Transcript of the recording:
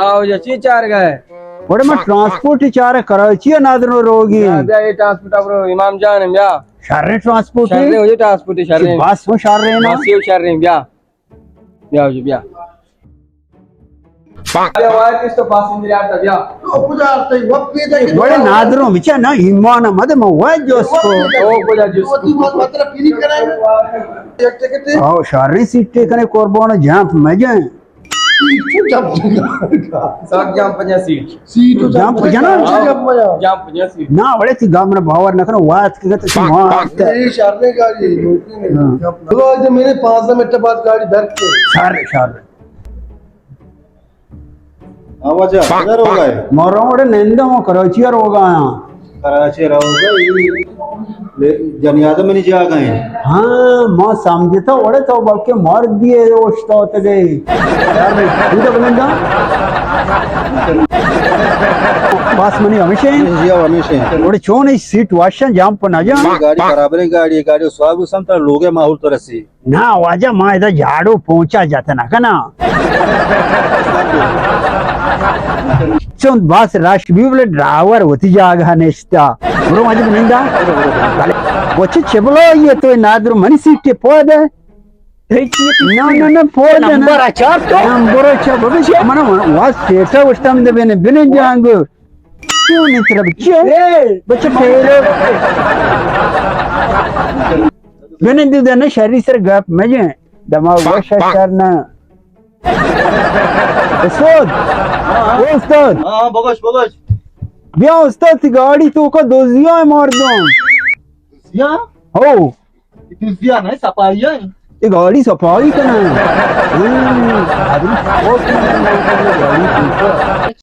آؤ جا، چی چار گئے؟ بڑے من ٹرانسپورٹ چار کراچی ءَ نادرو روگی۔ بیا، بیا، اے ٹرانسپورٹ ابرو امام جان، بیا۔ شریں ٹرانسپورٹ؟ شریں، ہو جا ٹرانسپورٹ، شریں۔ بس ہوں شریں نا۔ بس یو شریں، بیا۔ بیا، ہو جا، بیا۔ بیا، وائر کس تو پاسنجر یار تا، بیا۔ بڑے نادرو بچا نا، ایمان مد میں وائر جوس کو۔ او، کجا جوس کو؟ او، شریں سیٹ ٹے کنے قربان جمپ میں جائیں۔ ساک جام پنجا سیٹ۔ سیٹ جام پنجا نا؟ جام پنجا سیٹ۔ نا، وڑے تی گام نہ باور نہ کرو، وات کے تو ماں۔ یہ شریں گاڑی ہے، نوکی نہیں۔ ہاں۔ چلو، آج میں نے پانزدہ منٹ بعد گاڑی دھر کے۔ شر، شر۔ آواز کدھر ہو گئے؟ مارا وڑے نندہ ہوں، کراچی روگا ہاں۔ کراچی رہو گئے، جنی آدم نہیں جا گئے۔ ہاں، ما سمجھتا وڑے تو بلکہ مر دیے اوشتات گئے۔ یار، تو بلندا۔ بس منی ہمیشہ ہیں۔ جی، ہمیشہ ہیں۔ وڑے چون اس سیٹ واشن جام پر نہ جان۔ گاڑی برابر ہے، گاڑی، گاڑی سواب سم تر لوگ ماحول تو رسی۔ نا واجہ، ما ادا جھاڑو پونچا جت نہ کنا۔ چون بس رش بی بلے ڈرائیور وتی جاگہ نشتا۔ برو واجہ بنندا۔ بلے وچ چبلو یہ تو نادر منی سیٹ کے پود ہے۔ نا، نا، نا، پود ہے نا۔ نمبر اچار تو۔ نمبر اچار، بابا، من واس سیٹا وشتم دے بنے، بنے جانگو۔ چونی ترا بچے؟ بچے پھیرو۔ بنندی دے نہ شری سر گپ مجے۔ دماغ وش شر نہ۔ استاد۔ او استاد۔ ہاں، ہاں، بگوش، بگوش۔ بیا استاد، تی گاڑی تو کا دوزیا ہے مردم۔ دوزیا؟ ہو۔ دوزیا نہیں، صفائی ہے۔ یہ گاڑی صفائی کنا۔ ہوں، آدمی صفائی کنا، گاڑی تو کا۔